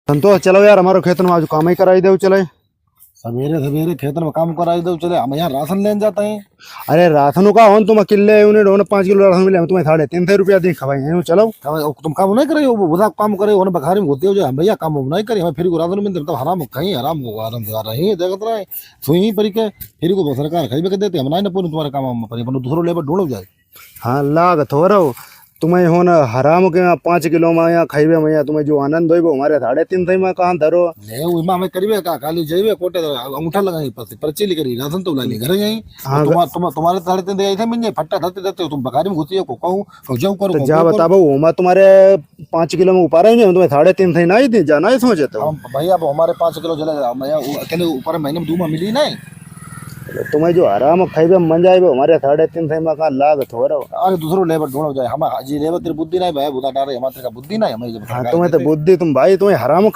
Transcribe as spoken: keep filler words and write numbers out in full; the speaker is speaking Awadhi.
संतोष, चलो यार, हमारो खेतन में आज काम ही कराई देउ, चले। सवेरे सवेरे खेतन में काम कराई देउ, चले, हम यहाँ राशन लेन जाता है। अरे, राशन का होन, तुम अकेले उन्हें ढोन पाँच किलो राशन मिले, हम तुम्हें साढ़े तीन सौ रुपया दी खवाई है, चलो। तुम काम नहीं करे, वो बुधा काम करे, उन्हें बखारी में घुसते हो जो, हम भैया काम नहीं करे, हमें फिर को राशन मिलते, तो हराम कहीं, हराम को आराम से आ रही है, देखत रहे, सुई परी के, फिर को सरकार खाई के देते, हम नहीं ना पूरे तुम्हारे काम, हम पर दूसरो लेबर ढूंढो जाए। हाँ, लाग थोरो। तुम्हें होन हराम के यहाँ पाँच किलो में यहाँ खाइबे में यहाँ तुम्हें जो आनंद होइबो, हमारे साढ़े तीन सौ में कहाँ धरो। नहीं, वो इमा हमें करीबे का, खाली जाइबे कोटे अंगूठा लगाई, पर्ची, पर्ची लिख रही, राशन तो लानी, घर जाई। हाँ, तुम्हारे, तुम्हारे साढ़े तीन सौ आई थे, मिल जाए, फट्टा धरते धरते तुम बखारी में घुसी हो, को कहूँ, और जाओ करो, तो जा बताबो, ओमा तुम्हारे पाँच किलो में ऊपर ही नहीं, तुम्हें साढ़े तीन सौ ही नहीं दी, जाना ही सोचे तो। हम भैया, अब हमारे पाँच किलो जले, मैं वो अकेले ऊपर महीने में दो माह मिली नहीं। तुम्हें जो हराम खाइबे मन जाइबे, हमारे साढ़े तीन सौ में कहाँ लाग थोरो। अरे, दूसरो लेबर ढूंढो जाए, हम जी लेबर तेरी बुद्धि नहीं भाई, बुधा डारे, हमारे तेरे का बुद्धि नहीं, हमें जब हाँ, सरकार तुम्हें तो देते। बुद्धि, तुम भाई, तुम्हें हराम